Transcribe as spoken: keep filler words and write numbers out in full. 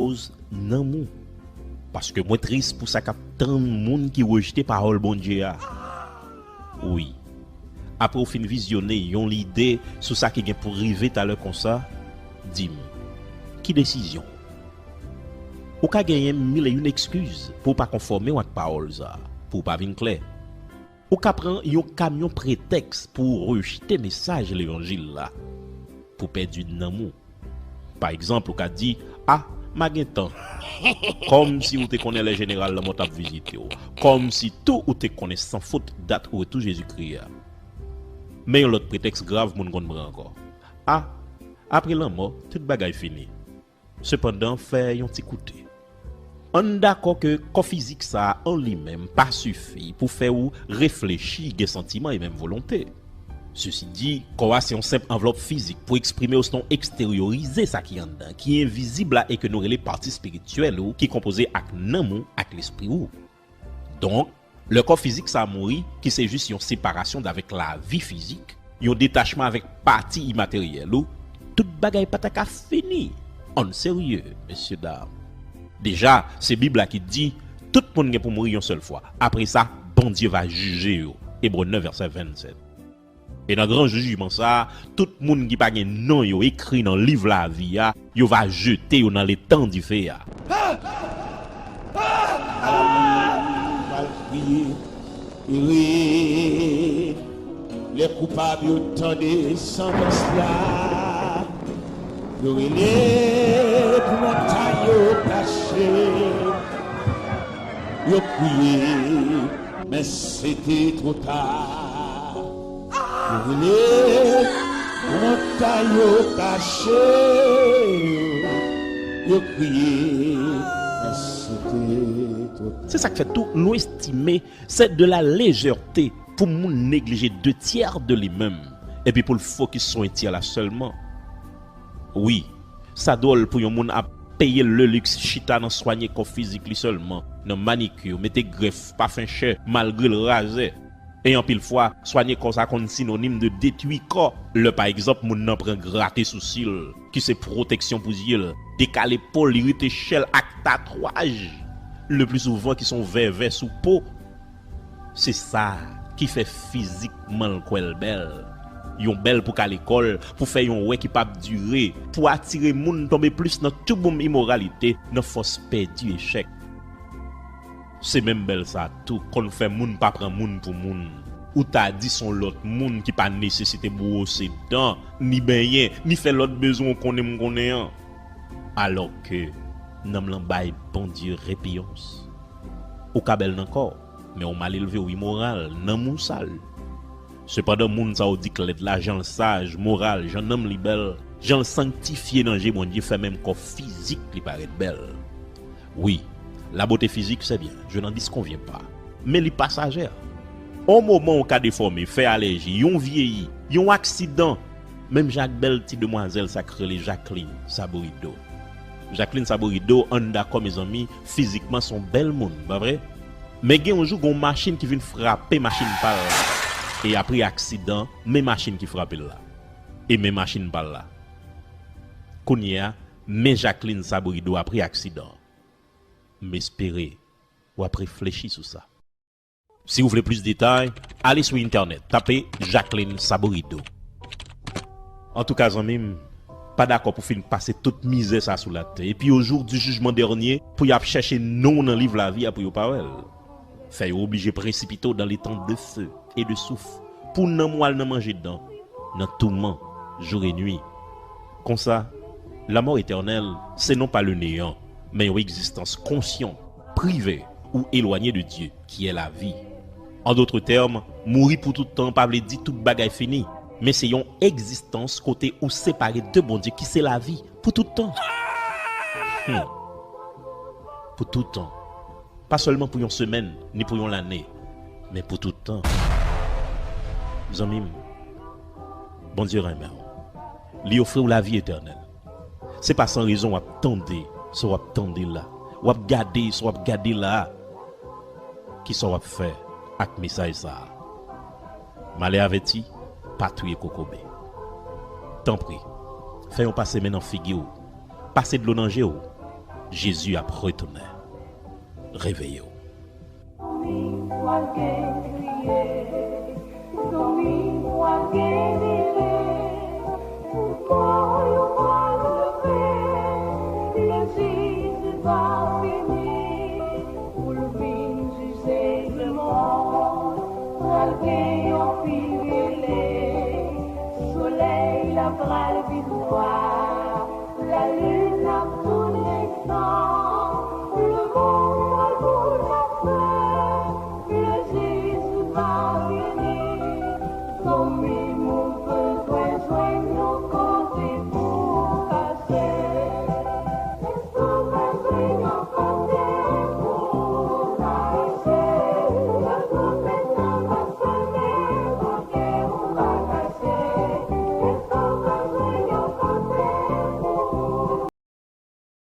koz nanm ou. Paske mwen tris pou sa k ap tann moun ki rejte pawòl Bondye a. Wi. Apre w fin vizyone yon lide sou sa ki gen pou rive talè konsa, di m, ki desizyon? Ou ka genyen mil e youn ekskiz pou w pa konfòme w ak pawòl sa a, pou w pa vin klè. Ou ka pran yon kamyon pretèks pou w rejte mesaj levanjil la, pou pèdi nanm ou. Pa egzanp, ou ka di, "A, m a gen tan." Kòmsi ou te konnen lè jeneral lanmò t ap vizite w. Kòmsi tou ou te konnen san fot dat retou Jezikri a. Men yon lòt pretèks grav moun konn pran ankò. "A, apre lanmò, tout bagay fini." Sepandan, fè yon ti koute. Ann dakò ke kò fizik sa a an li menm pa sifi pou fè ou reflechi, gen santiman e menm volonte. Sesi di, kò a se yon senp anvlòp fizik pou eksprime osnon eksteryorize sa ki anndan, ki envizib la e ke nou rele pati espirityèl ou ki konpoze ak nanm ou ak lespri ou. Donk, lè kò fizik sa a mouri, ki se jis yon separasyon d avèk lavi fizik, yon detachman avèk pati imateryèl ou, tout bagay pa ta ka fini. Ann serye, mesye dam. Deja, se Bib la ki di, tout moun gen pou mouri yon sèl fwa. Apre sa, Bondye va jije yo. Ebre nèf, vèsè vennsèt. E nan gran jijman sa a, tout moun ki pa gen non yo ekri nan liv lavi a, yo va jete yo nan letan dife a. Al kriye, ere, lè koupab yo tande santans la, yo rele pou montay yo kache, yo kriye, men se te twò ta. Yo rele, montay yo kache, yo kriye, men se te twò ta. Se sa k fè tou nou estime se de la lejète pou moun neglije de tyè de li menm, epi pou l fokis sou en tyè la sèlman. Wi, sa dwòl pou yon moun ap peye leliks chita nan swanye kò fizik li sèlman, nan manikir, mete grèf, pafen chè, malgre l razè. E anpil fwa, swanye kò sa konn sinonim de detwi kò. Lè pa egzanp moun nan pran grate sousi l, ki se pwoteksyon pou zye l, dekale po l, irite chè l ak tatwaj, le pli souvan ki se yon vèvè sou po. Se sa ki fè fizikman l kwè l bèl. Yon bèl pou kale kò l, pou fè yon wè ki p ap dire, pou atire moun tonbe plis nan tchouboum imoralite, nan fòs pèdi echèk. Se menm bèl sa tou konn fè moun pa pran moun pou moun. Ou ta di se yon lòt moun ki pa nesesite bwose dan, ni benyen, ni fè lòt bezwen w konnen m konnen an. Alòske nanm lan bay Bondye repiyans. Ou ka bèl nan kò w, men ou malelve, ou imoral, nanm ou sal. Sepandan, moun sa yo di k lèd la, jan l saj, moral, jan nanm li bèl, jan l sanktifye nan je Bondye fè menm kò fizik li parèt bèl. Wi, la beauté physique, c'est bien, je n'en disconviens pas. Men li pasajè. On moman ou ka defòme, fè alèji, yon vyeyi, yon aksidan, menm jan ak bèl ti demwazèl sa k rele Jacqueline Saborido. Jacqueline Saborido, ann dakò, mezanmi, fizikman se yon bèl moun, pa vre? Men gen yon jou, gen yon machin ki vin frape machin pa l la. E apre aksidan, men machin ki frape l la. E men machin pa l la. Kounye a, men Jacqueline Saborido apre aksidan. M espere w ap reflechi sou sa. Si w vle plis detay, ale sou entènèt, tape Jacqueline Saborido. Antouka, zanmi m, pa dakò pou fin pase tout mizè sa sou latè, epi au jour du jugement dernier, pou y ap chèche non w nan liv lavi a pou yo pa wè l. Fè yo oblije presipite w dans l'étang de feu et de soufre, pou nanm ou al nan manje dan, nan touman, jour et nuit. Konsa, la mort éternelle, c'est non pas le néant, men yon egzistans konsyan, prive ou elwanye de Dye, ki est la vie. En d'autres termes, mouri pou tout tan pa vle di tout bagay fini, men se yon egzistans kote ou separe de Bondye, ki se lavi, pou tout tan. Hmm. Pou tout tan. Pa sèlman pou yon semèn, ni pou yon lane, men pou tout tan. Zanmi m, Bondye renmen w. Li ofri w lavi etènèl. Se pa san rezon w ap tande sa w ap tande la, w ap gade sa w ap gade la a. Kisa w ap fè ak mesaj sa a? Malè avèti, pa touye kokobe. Tanpri, fè yon pase men nan figi w, pase dlo nan je w. Jezi ap retounen. Reveye w. Zanmi pral gen kriye, zanmi pral gen dele. Pou kò yo pral leve, lè Jezi va vini, pou l vin jije lemonn. Pral gen yon pi bele, solèy la pral vin nwa.